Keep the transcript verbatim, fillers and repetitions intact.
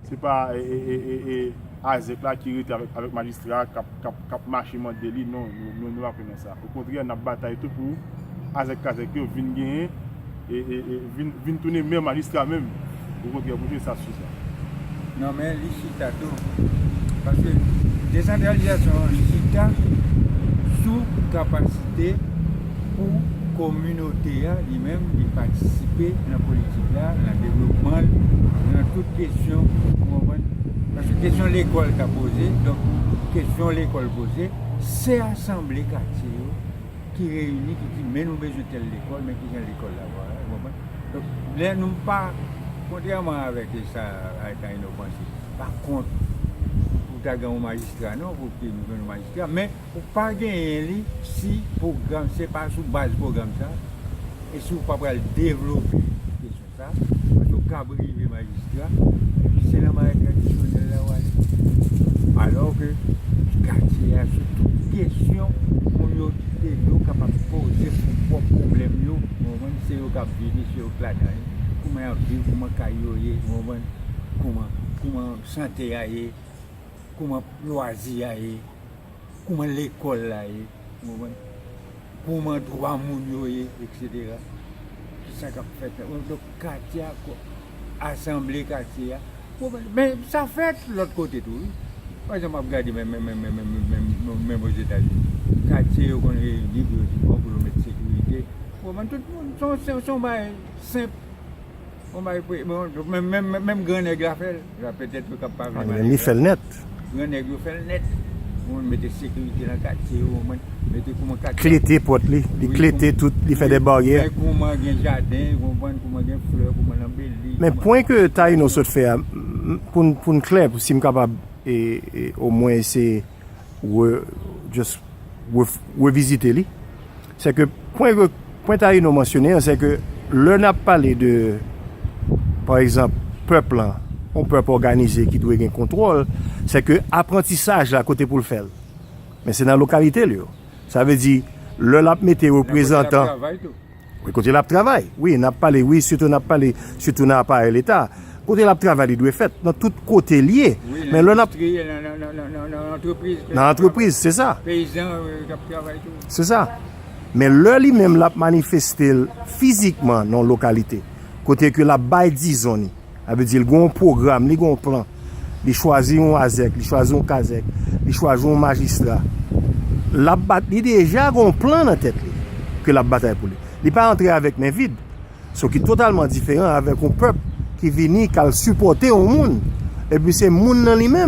Se pa e, e, e, e, e, Azèk la ki rete avèk, avèk majistra k ap, k ap, k ap mache mande li, non, nou, nou, nou pa kwè nan sa. Okontrè, n ap batay tou pou Azèk Kazèk yo vin genyen, e, e, e, vin, vin tounen mè majistra menm. Okontrè, pou jwe sa sou sa. Non, men li chita tou. Paske desantralizasyon an chita sou kapasite pou kominote a li menm, li patisipe nan politik la, nan devlopman l, nan tout kesyon, ou konprann? Paske kesyon lekòl ka poze, donk kesyon lekòl poze, se asanble katye yo ki reyini, ki di, men nou bezwen tèl lekòl, men kijan lekòl la va, ou konprann? Donk, lè nou pa, kontrèman avèk sa Taino panse, pa kont pou ta gen yon majistra, non, pou ke nou jwenn yon majistra, men ou pa genyen li si pwogram, se pa sou baz pwogram sa, e si w pa pral devlope kesyon sa, paske w ka rive majistra, epi se nan bagay tradisyonèl la w ale. Alò ke katye a, sou tout kesyon, moun yo te dwe kapab poze pou pwòp pwoblèm yo, ou konprann? Se yo k ap viv, se yo k ladan li. Kouman y ap viv, kouman kay yo ye, ou konprann? Kouman, kouman sante a ye, kouman lwazi a ye, kouman lekòl la ye, ou konprann? Kouman dwa moun yo ye, etsetera. Kisa k ap fèt la? Donk, katye a, asanble katye a, ou konprann? Men sa fèt lòt kote tou, wi. Pa egzanp, m ap gade menm, menm, menm, menm, menm, menm, menm Ozetazini. Katye yo konn reyini pou yo di, bon, pou yo met sekirite. Ou konprann? Tout moun, se yon, se yon, se yon bagay senp. Bon, bay, pou, bon, menm, menm, menm, menm gran nèg la fè l. La, petèt yo k ap pa vle. Li fè l nèt. Gran nèg yo fè l nèt. Bon, mete sekirite nan katye yo, ou konprann? Mete kouman katye. Klete pòt li, li klete tout, li fè de baryè. Fè kouman gen jaden, ou konprann, kouman gen flè, kouman l anbeli. Men pwen ke Taino sot fè a, m, pou n, pou n klè, pou si m kapab, e, e, omwen eseye re, just re, revizite li. Se ke pwen, pwen Taino mansyone an, se ke lè n ap pale de, pa egzanp, pèp lan, yon pèp òganize ki dwe gen kontwòl, se ke aprantisaj la, kote pou l fè l? Men se nan lokalite l yo. Sa vle di, lè l ap mete reprezantan. Wi, kote l ap travay. Wi, n ap pale, wi, sitou n ap pale, sitou nan aparèy Leta. Kote l ap travay, li dwe fèt nan tout kote l ye. Men lè n ap nan antrepriz, se sa. Peyizan k ap travay tou. Se sa. Men lè li menm l ap manifeste l fizikman nan yon lokalite, kote ke l ap bay dizon ni, sa vle di l gen yon pwogram, li gen yon plan. Li chwazi yon azèk, li chwazi yon kazèk, li chwazi yon majistra. L ap bat, li deja gen yon plan nan tèt li ke l ap batay pou li. Li pa antre avèk men vid. So ki totalman diferan avèk yon pèp ki vini, k al sipòte yon moun. Epi se moun nan li menm.